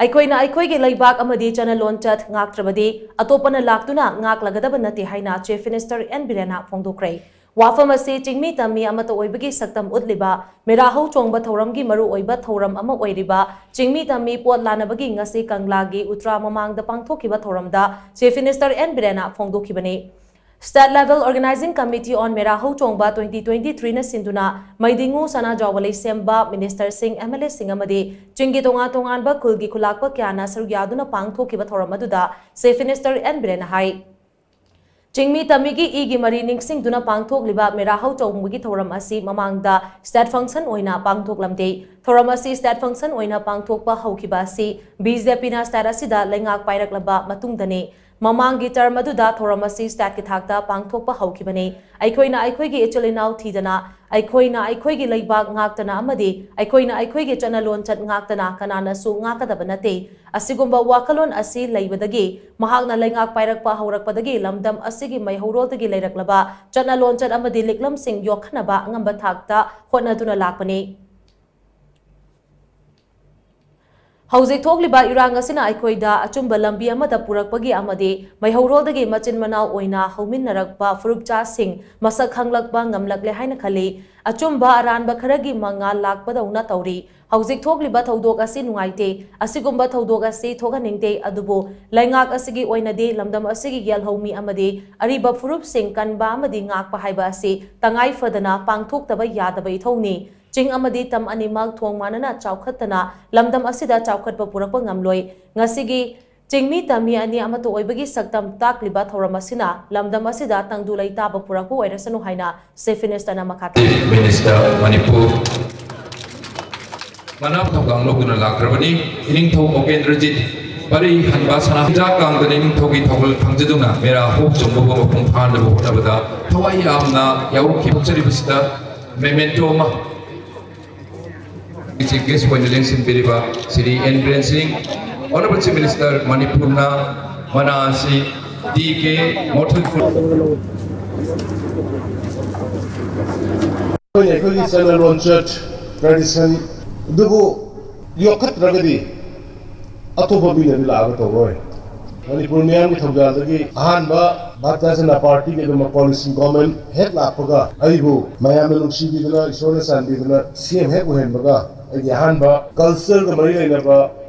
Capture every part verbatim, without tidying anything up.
ꯑꯩꯈꯣꯏꯅ ꯑꯩꯈꯣꯏꯒꯤ ꯂꯩꯕꯥꯛ ꯑꯃꯗꯤ ꯆꯠꯅ ꯂꯣꯟꯆꯠ ꯉꯥꯛꯇ꯭ꯔꯕꯗꯤ ꯑꯇꯣꯞꯄꯅ ꯂꯥꯛꯇꯨꯅ ꯉꯥꯛꯂꯒꯗꯕ ꯅꯠꯇꯦ ꯍꯥꯏꯅ Chief Minister N ꯕꯤꯔꯦꯟꯅ ꯐꯣꯡꯗꯣꯛꯈ꯭ꯔꯦ꯫ ꯋꯥꯐꯝ ꯑꯁꯤ ꯆꯤꯡꯃꯤ ꯇꯝꯃꯤ ꯑꯃꯠꯇ ꯑꯣꯏꯕꯒꯤ ꯁꯛꯇꯝ ꯎꯠꯂꯤꯕ ꯃꯦꯔꯥ ꯍꯧ ꯆꯣꯡꯕ ꯊꯧꯔꯝꯒꯤ ꯃꯔꯨꯑꯣꯏꯕ ꯊꯧꯔꯝ ꯑꯃ ꯑꯣꯏꯔꯤꯕ ꯆꯤꯡꯃꯤ ꯇꯝꯃꯤ ꯄꯣꯠ ꯂꯥꯟꯅꯕꯒꯤ ꯉꯁꯤ ꯀꯪꯂꯥꯒꯤ ꯎꯇ꯭ꯔꯥ ꯃꯃꯥꯡꯗ ꯄꯥꯡꯊꯣꯛꯈꯤꯕ ꯊꯧꯔꯝꯗ Chief Minister N ꯕꯤꯔꯦꯟꯅ ꯐꯣꯡꯗꯣꯛꯈꯤꯕꯅꯤ꯫ State Level Organizing Committee on ꯃꯦꯔꯥ ꯍꯧ ꯆꯣꯡꯕ twenty twenty-three ꯅ ꯁꯤꯟꯗꯨꯅ ꯃꯩꯗꯤꯉꯨ ꯁꯅꯥꯖꯥꯎꯕ ꯂꯩꯁꯦꯝꯕ, minister ꯁꯤꯡ, M L A ꯁꯤꯡ ꯑꯃꯗꯤ ꯆꯤꯡꯒꯤ ꯇꯣꯉꯥꯟ ꯇꯣꯉꯥꯟꯕ ꯈꯨꯜꯒꯤ ꯈꯨꯂꯥꯛꯄ ꯀꯌꯥꯅ ꯁꯔꯨꯛ ꯌꯥꯗꯨꯅ ꯄꯥꯡꯊꯣꯛꯈꯤꯕ ꯊꯧꯔꯝ ꯑꯗꯨꯗ Chief Minister N ꯕꯤꯔꯦꯟꯅ ꯍꯥꯏ, ꯆꯤꯡꯃꯤ ꯇꯝꯃꯤꯒꯤ ꯏꯒꯤ ꯃꯔꯤ ꯅꯤꯡꯁꯤꯡꯗꯨꯅ ꯄꯥꯡꯊꯣꯛꯂꯤꯕ ꯃꯦꯔꯥ ꯍꯧ ꯆꯣꯡꯕꯒꯤ ꯊꯧꯔꯝ ꯑꯁꯤ ꯃꯃꯥꯡꯗ state function ꯑꯣꯏꯅ ꯄꯥꯡꯊꯣꯛꯂꯝꯗꯦ꯫ ꯊꯧꯔꯝ ꯑꯁꯤ state function ꯑꯣꯏꯅ ꯄꯥꯡꯊꯣꯛꯄ ꯍꯧꯈꯤꯕ ꯑꯁꯤ B J P ꯅ state ꯑꯁꯤꯗ ꯂꯩꯉꯥꯛ ꯄꯥꯏꯔꯛꯂꯕ ꯃꯇꯨꯡꯗꯅꯤ꯫ ꯃꯃꯥꯡꯒꯤ term ꯑꯗꯨꯗ ꯊꯧꯔꯝ ꯑꯁꯤ state ꯀꯤ ꯊꯥꯛꯇ ꯄꯥꯡꯊꯣꯛꯄ ꯍꯧꯈꯤꯕꯅꯤ꯫ ꯑꯩꯈꯣꯏꯅ ꯑꯩꯈꯣꯏꯒꯤ ꯏꯆꯤꯜ ꯏꯅꯥꯎ ꯊꯤꯗꯅ, ꯑꯩꯈꯣꯏꯅ ꯑꯩꯈꯣꯏꯒꯤ ꯂꯩꯕꯥꯛ ꯉꯥꯛꯇꯅ ꯑꯃꯗꯤ ꯑꯩꯈꯣꯏꯅ ꯑꯩꯈꯣꯏꯒꯤ ꯆꯠꯅ ꯂꯣꯟꯆꯠ ꯉꯥꯛꯇꯅ ꯀꯅꯥꯅꯁꯨ ꯉꯥꯛꯀꯗꯕ ꯅꯠꯇꯦ꯫ ꯑꯁꯤꯒꯨꯝꯕ ꯋꯥꯈꯜꯂꯣꯟ ꯑꯁꯤ ꯂꯩꯕꯗꯒꯤ ꯃꯍꯥꯛꯅ ꯂꯩꯉꯥꯛ ꯄꯥꯏꯔꯛꯄ ꯍꯧꯔꯛꯄꯗꯒꯤ ꯂꯝꯗꯝ ꯑꯁꯤꯒꯤ ꯃꯩꯍꯧꯔꯣꯜꯗꯒꯤ ꯂꯩꯔꯛꯂꯕ ꯆꯠꯅ ꯂꯣꯟꯆꯠ ꯑꯃꯗꯤ ꯂꯤꯛꯂꯝꯁꯤꯡ ꯌꯣꯛꯈꯠꯅꯕ ꯑꯉꯝꯕ ꯊꯥꯛꯇ ꯍꯣꯠꯅꯗꯨꯅ ꯂꯥꯛꯄꯅꯤ꯫ ꯍꯧꯖꯤꯛ ꯊꯣꯛꯂꯤꯕ ꯏꯔꯥꯡ ꯑꯁꯤꯅ ꯑꯩꯈꯣꯏꯗ ꯑꯆꯨꯝꯕ ꯂꯝꯕꯤ ꯑꯃꯗ ꯄꯨꯔꯛꯄꯒꯤ ꯑꯃꯗꯤ ꯃꯩꯍꯧꯔꯣꯜꯗꯒꯤ ꯃꯆꯤꯟ ꯃꯅꯥꯎ ꯑꯣꯏꯅ ꯍꯧꯃꯤꯟꯅꯔꯛꯄ ꯐꯨꯔꯨꯞꯆꯥꯁꯤꯡ ꯃꯁꯛ ꯈꯪꯂꯛꯄ ꯉꯝꯂꯛꯂꯦ ꯍꯥꯏꯅ ꯈꯜꯂꯤ꯫ ꯑꯆꯨꯝꯕ ꯑꯔꯥꯟꯕ ꯈꯔꯒꯤ ꯃꯉꯥꯜ ꯂꯥꯛꯄꯗꯧꯅ ꯇꯧꯔꯤ꯫ ꯍꯧꯖꯤꯛ ꯊꯣꯛꯂꯤꯕ ꯊꯧꯗꯣꯛ ꯑꯁꯤ ꯅꯨꯡꯉꯥꯏꯇꯦ꯫ ꯑꯁꯤꯒꯨꯝꯕ ꯊꯧꯗꯣꯛ ꯑꯁꯤ ꯊꯣꯛꯍꯟꯅꯤꯡꯗꯦ, ꯑꯗꯨꯕꯨ ꯂꯩꯉꯥꯛ ꯑꯁꯤꯒꯤ ꯑꯣꯏꯅꯗꯤ ꯂꯝꯗꯝ ꯑꯁꯤꯒꯤ ꯌꯦꯜꯍꯧꯃꯤ ꯑꯃꯗꯤ ꯑꯔꯤꯕ ꯐꯨꯔꯨꯞꯁꯤꯡ ꯀꯟꯕ ꯑꯃꯗꯤ ꯉꯥꯛꯄ ꯍꯥꯏꯕ ꯑꯁꯤ ꯇꯉꯥꯏ ꯐꯗꯅ ꯄꯥꯡꯊꯣꯛꯇꯕ ꯌꯥꯗꯕ ꯏꯊꯧꯅꯤ꯫ ꯆꯤꯡ ꯑꯃꯗꯤ ꯇꯝ ꯑꯅꯤꯃꯛ ꯊꯣꯡ ꯃꯥꯟꯅꯅ ꯆꯥꯎꯈꯠꯇꯅ ꯂꯝꯗꯝ ꯑꯁꯤꯗ ꯆꯥꯎꯈꯠꯄ ꯄꯨꯔꯛꯄ ꯉꯝꯂꯣꯏ꯫ ꯉꯁꯤꯒꯤ ꯆꯤꯡꯃꯤ ꯇꯝꯃꯤ ꯑꯅꯤ ꯑꯃꯠꯇ ꯑꯣꯏꯕꯒꯤ ꯁꯛꯇꯝ ꯇꯥꯛꯂꯤꯕ ꯊꯧꯔꯝ ꯑꯁꯤꯅ ꯂꯝꯗꯝ ꯑꯁꯤꯗ ꯇꯪꯗꯨ ꯂꯩꯇꯥꯕ ꯄꯨꯔꯛꯄ ꯑꯣꯏꯔꯁꯅꯨ ꯍꯥꯏꯅ Chief Minister ꯅ ꯃꯈꯥ ꯇꯥꯏ꯫ Minister ꯃꯅꯤꯄꯨꯔ ꯃꯅꯥ ꯊꯧꯗꯥꯡ ꯂꯧꯗꯨꯅ ꯂꯥꯛꯈ꯭ꯔꯕꯅꯤ꯫ ꯏꯅꯤꯡꯊꯧ ꯃꯣꯀꯦꯟꯗ꯭ꯔꯖꯤꯠ ꯄꯔꯤ ꯍꯟꯕ ꯁꯅꯥ ꯍꯤꯗꯥꯛ ꯀꯥꯡꯗꯅ ꯏꯅꯤꯡꯊꯧꯒꯤ ꯊꯧꯒꯜ ꯐꯪꯖꯗꯨꯅ ꯃꯦꯔꯥ ꯍꯧ ꯆꯣꯡꯕꯕꯨ ꯃꯄꯨꯡ ꯐꯥꯍꯟꯅꯕ ꯍꯣꯠꯅꯕꯗ ꯊꯋꯥꯏ ꯌꯥꯝꯅ ꯌꯥꯎꯔꯛꯈꯤ꯫ ꯊꯣꯛꯆꯔꯤꯕꯁꯤꯗ memento ꯑꯃ Chief Guest ꯑꯣꯏꯅ ꯂꯦꯡꯁꯤꯟꯕꯤꯔꯤꯕ ꯁ꯭ꯔꯤ ꯑꯦꯟ ꯕꯤꯔꯦꯟ ꯁꯤꯡ, Honourable Chief Minister ꯃꯅꯤꯄꯨꯔꯅ ꯃꯅꯥ ꯑꯁꯤ ꯗꯤ ꯀꯦ ꯃꯣꯔꯇꯦꯜ ꯐꯨꯗ ꯑꯩꯈꯣꯏꯅ ꯑꯩꯈꯣꯏꯒꯤ ꯆꯠꯅ ꯂꯣꯟꯆꯠ, tradition ꯑꯗꯨꯕꯨ ꯌꯣꯛꯈꯠꯇ꯭ꯔꯒꯗꯤ ꯑꯇꯣꯞꯄ ꯃꯤꯅꯗꯤ ꯂꯥꯛꯑꯒ ꯇꯧꯔꯣꯏ꯫ ꯃꯅꯤꯄꯨꯔ ꯃꯤꯌꯥꯝꯒꯤ ꯊꯧꯖꯥꯜꯗꯒꯤ ꯑꯍꯥꯟꯕ ꯚꯥꯔꯇꯤꯌ ꯖꯅꯇꯥ ꯄꯥꯔꯇꯤꯒꯤ ꯑꯗꯨꯝ ꯀꯣꯂꯤꯁꯟ ꯒꯣꯔꯃꯦꯟ ꯍꯦꯛ ꯂꯥꯛꯄꯒ ꯑꯩꯕꯨ ꯃꯌꯥꯝꯅ ꯅꯨꯡꯁꯤꯕꯤꯗꯨꯅ, ꯏꯁꯣꯔꯅ ꯆꯥꯟꯕꯤꯗꯨꯅ ꯁꯤ ꯑꯦꯝ ꯍꯦꯛ ꯑꯣꯏꯍꯟꯕꯒ ꯑꯩꯒꯤ ꯑꯍꯥꯟꯕ ꯀꯜꯆꯔꯒ ꯃꯔꯤ ꯂꯩꯅꯕ,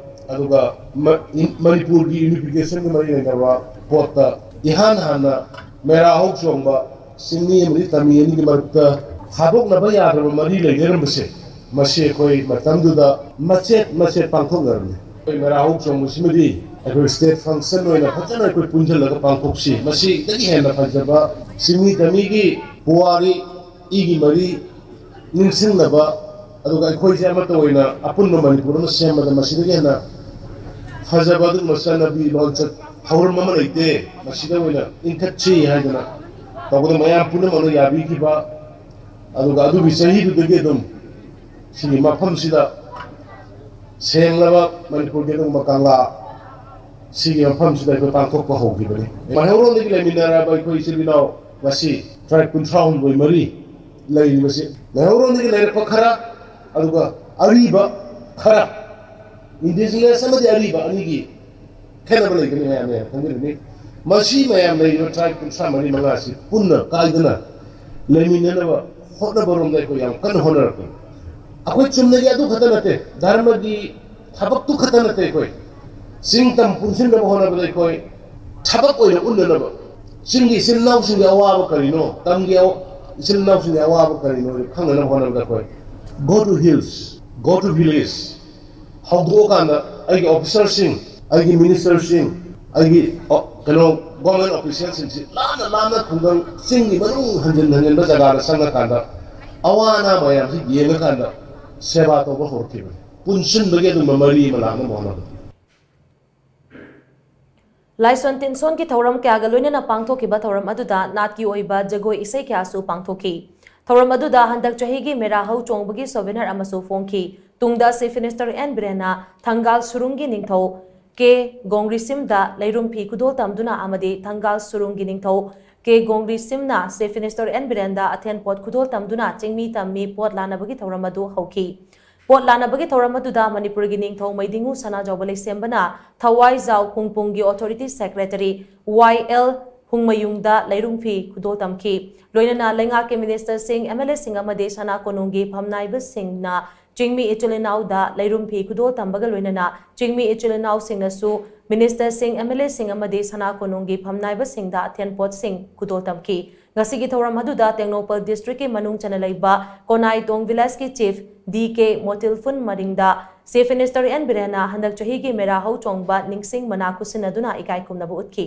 ꯑꯗꯨꯒ ꯃ-, ꯏꯟ-, ꯃꯅꯤꯄꯨꯔꯒꯤ ꯌꯨꯅꯤꯐꯤꯀꯦꯁꯟꯒ ꯃꯔꯤ ꯂꯩꯅꯕ ꯄꯣꯠꯇ ꯏꯍꯥꯟ ꯍꯥꯟꯅ ꯃꯦꯔꯥ ꯍꯧ ꯆꯣꯡꯕ, ꯆꯤꯡꯃꯤ ꯑꯃꯗꯤ ꯇꯝꯃꯤ ꯑꯅꯤꯒꯤ ꯃꯔꯛꯇ ꯊꯥꯗꯣꯛꯅꯕ ꯌꯥꯗ꯭ꯔꯕ ꯃꯔꯤ ꯂꯩꯅꯔꯝꯕꯁꯦ, ꯃꯁꯤ ꯑꯩꯈꯣꯏ ꯃꯇꯝꯗꯨꯗ ꯃꯆꯦꯠ ꯃꯆꯦꯠ ꯄꯥꯡꯊꯣꯛꯅꯔꯝꯃꯤ꯫ ꯑꯩꯈꯣꯏ ꯃꯦꯔꯥ ꯍꯧ ꯆꯣꯡꯕꯁꯤꯃꯗꯤ ꯑꯩꯈꯣꯏ ꯁ꯭ꯇꯦꯠ ꯐꯪꯁꯟ ꯑꯣꯏꯅ ꯐꯖꯅ ꯑꯩꯈꯣꯏ ꯄꯨꯟꯁꯤꯜꯂꯒ ꯄꯥꯡꯊꯣꯛꯁꯤ꯫ ꯃꯁꯤꯗꯒꯤ ꯍꯦꯟꯅ ꯐꯖꯕ ꯆꯤꯡꯃꯤ ꯇꯝꯃꯤꯒꯤ ꯄꯨꯋꯥꯔꯤ, ꯏꯒꯤ ꯃꯔꯤ ꯅꯤꯡꯁꯤꯡꯅꯕ, ꯑꯗꯨꯒ ꯑꯩꯈꯣꯏꯁꯦ ꯑꯃꯠꯇ ꯑꯣꯏꯅ ꯑꯄꯨꯟꯕ ꯃꯅꯤꯄꯨꯔ ꯑꯃ ꯁꯦꯝꯕꯗ ꯃꯁꯤꯗꯒꯤ ꯍꯦꯟꯅ ꯐꯖꯕ ꯑꯗꯨꯒꯨꯝꯕ ꯆꯠꯅꯕꯤ, ꯂꯣꯟꯆꯠ, ꯊꯧꯔꯝ ꯑꯃ ꯂꯩꯇꯦ꯫ ꯃꯁꯤꯗ ꯑꯣꯏꯅ ꯏꯟꯈꯠꯁꯤ ꯍꯥꯏꯗꯅ ꯇꯧꯕꯗ ꯃꯌꯥꯝ ꯄꯨꯝꯅꯃꯛꯅ ꯌꯥꯕꯤꯈꯤꯕ, ꯑꯗꯨꯒ ꯑꯗꯨꯒꯤ ꯆꯍꯤꯗꯨꯗꯒꯤ ꯑꯗꯨꯝ ꯁꯤꯒꯤ ꯃꯐꯝꯁꯤꯗ ꯁꯦꯡꯂꯕ ꯃꯅꯤꯄꯨꯔꯒꯤ ꯑꯗꯨꯒꯨꯝꯕ ꯀꯪꯂꯥ ꯁꯤꯒꯤ ꯃꯐꯝꯁꯤꯗ ꯑꯩꯈꯣꯏ ꯄꯥꯡꯊꯣꯛꯄ ꯍꯧꯈꯤꯕꯅꯤ꯫ ꯃꯩꯍꯧꯔꯣꯟꯗꯒꯤ ꯂꯩꯃꯤꯟꯅꯔꯕ ꯑꯩꯈꯣꯏ ꯏꯆꯤꯜ ꯏꯅꯥꯎ ꯉꯁꯤ ꯇ꯭ꯔꯥꯏꯕ ꯀꯨꯟꯊ꯭ꯔꯥ ꯍꯨꯝꯗꯣꯏ ꯃꯔꯤ ꯂꯩꯔꯤꯕꯁꯤ ꯃꯩꯍꯧꯔꯣꯟꯗꯒꯤ ꯂꯩꯔꯛꯄ ꯈꯔ, ꯑꯗꯨꯒ ꯑꯔꯤꯕ ꯈꯔ, ꯏꯟꯗꯤꯖꯤꯅꯁ ꯑꯃꯗꯤ ꯑꯔꯤꯕ ꯑꯅꯤꯒꯤ ꯈꯦꯠꯅꯕ ꯂꯩꯒꯅꯤ, ꯃꯌꯥꯝꯅ ꯌꯥꯝ ꯈꯪꯕꯤꯔꯝꯒꯅꯤ꯫ ꯃꯁꯤ ꯃꯌꯥꯝ ꯂꯩꯔꯤꯕ ꯇ꯭ꯔꯥꯏꯕ ꯀꯨꯟꯊ꯭ꯔꯥ ꯃꯔꯤ ꯃꯉꯥ ꯑꯁꯤ ꯄꯨꯟꯅ ꯀꯥꯏꯗꯅ ꯂꯩꯃꯤꯟꯅꯅꯕ ꯍꯣꯠꯅꯕꯔꯣꯝꯗ ꯑꯩꯈꯣꯏ ꯌꯥꯝ ꯀꯟꯅ ꯍꯣꯠꯅꯔꯛꯄꯅꯤ꯫ ꯑꯩꯈꯣꯏ ꯆꯨꯝꯅꯒꯤ ꯑꯗꯨ ꯈꯛꯇ ꯅꯠꯇꯦ, ꯙꯔꯃꯒꯤ ꯊꯕꯛꯇꯨ ꯈꯛꯇ ꯅꯠꯇꯦ ꯑꯩꯈꯣꯏ ꯆꯤꯡ ꯇꯝ ꯄꯨꯟꯁꯤꯟꯅꯕ ꯍꯣꯠꯅꯕꯗ ꯑꯩꯈꯣꯏ ꯊꯕꯛ ꯑꯣꯏꯅ ꯎꯠꯅꯅꯕ, ꯆꯤꯡꯒꯤ ꯏꯆꯤꯜ ꯏꯅꯥꯎꯁꯤꯡꯒꯤ ꯑꯋꯥꯕ ꯀꯔꯤꯅꯣ, ꯇꯝꯒꯤ ꯑꯋ-, ꯏꯆꯤꯜ ꯏꯅꯥꯎꯁꯤꯡꯒꯤ ꯑꯋꯥꯕ ꯀꯔꯤꯅꯣ ꯈꯪꯅꯅꯕ ꯍꯣꯠꯅꯕꯗ ꯑꯩꯈꯣꯏ go to hills, go to village, ꯍꯧꯗꯣꯛꯑꯀꯥꯟꯗ ꯑꯩꯒꯤ ꯑꯣꯐꯤꯁꯔꯁꯤꯡ, ꯑꯩꯒꯤ ꯃꯤꯅꯤꯁꯇꯔꯁꯤꯡ, ꯑꯩꯒꯤ, ꯑ, ꯀꯩꯅꯣ, ꯒꯣꯔꯃꯦꯟ ꯑꯣꯐꯤꯁꯤꯌꯦꯜꯁꯤꯡꯁꯤ ꯂꯥꯞꯅ ꯂꯥꯞꯅ ꯈꯨꯡꯒꯪ ꯆꯤꯡꯒꯤ ꯃꯅꯨꯡ ꯍꯟꯖꯤꯟ ꯍꯟꯖꯤꯟꯕ ꯖꯒꯥꯗ ꯆꯪꯉꯀꯥꯟꯗ ꯑꯋꯥ ꯑꯅꯥ ꯃꯌꯥꯝꯁꯤ ꯌꯦꯡꯉꯀꯥꯟꯗ ꯁꯦꯕꯥ ꯇꯧꯕ ꯍꯧꯔꯛꯈꯤꯕꯅꯤ꯫ ꯄꯨꯟꯁꯤꯟꯕꯒꯤ ꯑꯗꯨꯝꯕ ꯃꯔꯤ ꯑꯃ ꯂꯥꯛꯅꯕ ꯍꯣꯠꯅꯕꯗ꯫ ꯂꯥꯏꯁꯣꯟ ꯇꯤꯟꯁꯣꯟꯒꯤ ꯊꯧꯔꯝ ꯀꯌꯥꯒ ꯂꯣꯏꯅꯅ ꯄꯥꯡꯊꯣꯛꯈꯤꯕ ꯊꯧꯔꯝ ꯑꯗꯨꯗ ꯅꯥꯠꯀꯤ ꯑꯣꯏꯕ ꯖꯒꯣꯏ ꯏꯁꯩ ꯀꯌꯥꯁꯨ ꯄꯥꯡꯊꯣꯛꯈꯤ꯫ ꯊꯧꯔꯝ ꯑꯗꯨꯗ ꯍꯟꯗꯛ ꯆꯍꯤꯒꯤ ꯃꯦꯔꯥ ꯍꯧ ꯆꯣꯡꯕꯒꯤ ꯁꯣꯚꯦꯅꯔ ꯑꯃꯁꯨ ꯐꯣꯡꯈꯤ꯫ ꯇꯨꯡꯗ ꯆꯤꯐ ꯃꯤꯅꯤꯁꯇꯔ ꯑꯦꯟ ꯕꯤꯔꯦꯟꯅ ꯊꯪꯒꯥꯜ ꯁꯨꯔꯨꯡꯒꯤ ꯅꯤꯡꯊꯧ ꯀꯦ ꯒꯣꯡꯔꯤꯁꯤꯝꯗ ꯂꯩꯔꯨꯝ ꯐꯤ ꯈꯨꯗꯣꯜ ꯇꯝꯗꯨꯅ ꯑꯃꯗꯤ ꯊꯪꯒꯥꯜ ꯁꯨꯔꯨꯡꯒꯤ ꯅꯤꯡꯊꯧ ꯀꯦ ꯒꯣꯡꯔꯤꯁꯤꯝꯅ ꯆꯤꯐ ꯃꯤꯅꯤꯁꯇꯔ ꯑꯦꯟ ꯕꯤꯔꯦꯟꯗ ꯑꯊꯦꯟ ꯄꯣꯠ ꯈꯨꯗꯣꯜ ꯇꯝꯗꯨꯅ ꯆꯤꯡꯃꯤ ꯇꯝꯃꯤ ꯄꯣꯠ ꯂꯥꯟꯅꯕꯒꯤ ꯊꯧꯔꯝ ꯑꯗꯨ ꯍꯧꯈꯤ꯫ ꯄꯣꯠ ꯂꯥꯟꯅꯕꯒꯤ ꯊꯧꯔꯝ ꯑꯗꯨꯗ ꯃꯅꯤꯄꯨꯔꯒꯤ ꯅꯤꯡꯊꯧ ꯃꯩꯗꯤꯡꯉꯨ ꯁꯅꯥꯖꯥꯎꯕ ꯂꯩꯁꯦꯝꯕꯅ ꯊꯋꯥꯏꯖꯥꯎ ꯍꯨꯡꯄꯨꯡꯒꯤ authority secretary ꯋꯥꯏ ꯑꯦꯜ ꯍꯨꯡꯃꯌꯨꯡꯗ ꯂꯩꯔꯨꯝꯐꯤ ꯈꯨꯗꯣꯜ ꯇꯝꯈꯤ꯫ ꯂꯣꯏꯅꯅ ꯂꯩꯉꯥꯛꯀꯤ ministerꯁꯤꯡ, MLAꯁꯤꯡ ꯑꯃꯗꯤ ꯁꯅꯥ ꯀꯣꯅꯨꯡꯒꯤ ꯐꯝꯅꯥꯏꯕꯁꯤꯡꯅ ꯆꯤꯡꯃꯤ ꯏꯆꯤꯜ ꯏꯅꯥꯎꯗ ꯂꯩꯔꯨꯝꯐꯤ ꯈꯨꯗꯣꯜ ꯇꯝꯕꯒ ꯂꯣꯏꯅꯅ ꯆꯤꯡꯃꯤ ꯏꯆꯤꯜ ꯏꯅꯥꯎꯁꯤꯡꯅꯁꯨ ministerꯁꯤꯡ, MLAꯁꯤꯡ ꯑꯃꯗꯤ ꯁꯅꯥ ꯀꯣꯅꯨꯡꯒꯤ ꯐꯝꯅꯥꯏꯕꯁꯤꯡꯗ ꯑꯊꯦꯟꯄꯣꯠꯁꯤꯡ ꯈꯨꯗꯣꯜ ꯇꯝꯈꯤ꯫ ꯉꯁꯤꯒꯤ ꯊꯧꯔꯝ ꯑꯗꯨꯗ ꯇꯦꯡꯅꯧꯄꯜ districtꯀꯤ ꯃꯅꯨꯡ ꯆꯟꯅ ꯂꯩꯕ ꯀꯣꯅꯥꯏ ꯇꯣꯡ villageꯀꯤ chief ꯗꯤ ꯀꯦ ꯃꯣꯇꯤꯜꯐꯨꯟ ꯃꯔꯤꯡꯗ chief minister ꯑꯦꯟ ꯕꯤꯔꯦꯟꯅ ꯍꯟꯗꯛ ꯆꯍꯤꯒꯤ ꯃꯦꯔꯥ ꯍꯧ ꯆꯣꯡꯕ ꯅꯤꯡꯁꯤꯡ ꯃꯅꯥ ꯈꯨꯠꯁꯤꯟꯅꯗꯨꯅ ꯏꯀꯥꯏ ꯈꯨꯝꯅꯕ ꯎꯠꯈꯤ꯫